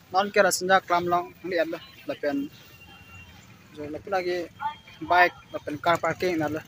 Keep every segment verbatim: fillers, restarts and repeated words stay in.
Non ke Rasinja Klam along nangli-etlo lapen jo lapu lagi bike lapen car parking nalo.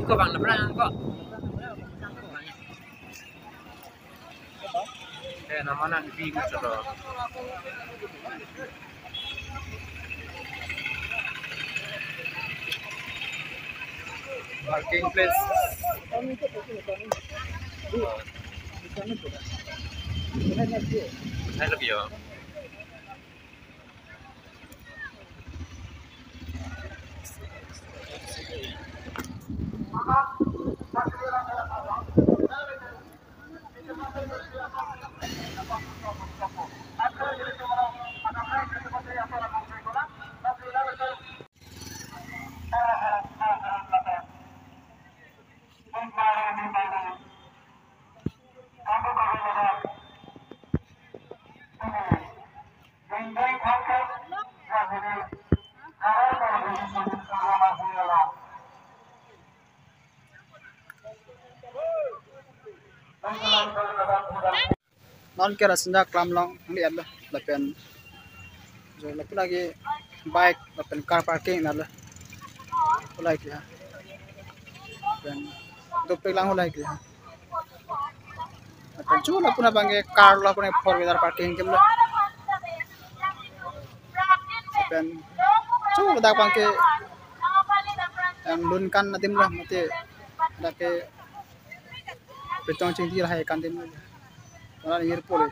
Iko bang lebrang ko. Eh, namanya di Bing Cholo. Parking place. Hai, lebih ya. Non ke Rasinja Klam along nangli-etlo lapen jo lapu lagi bike lapen car parking nalo. Ulai ke ha. Lapen dopik lang ulai ke ha. Lapen cho lapu abangke car lapen four wheeler parking kemlo. Lapen cho ladak abangke yang lunkan adim lo mate dak ke Petong chingdi lahai kantin. Orang ingir pole.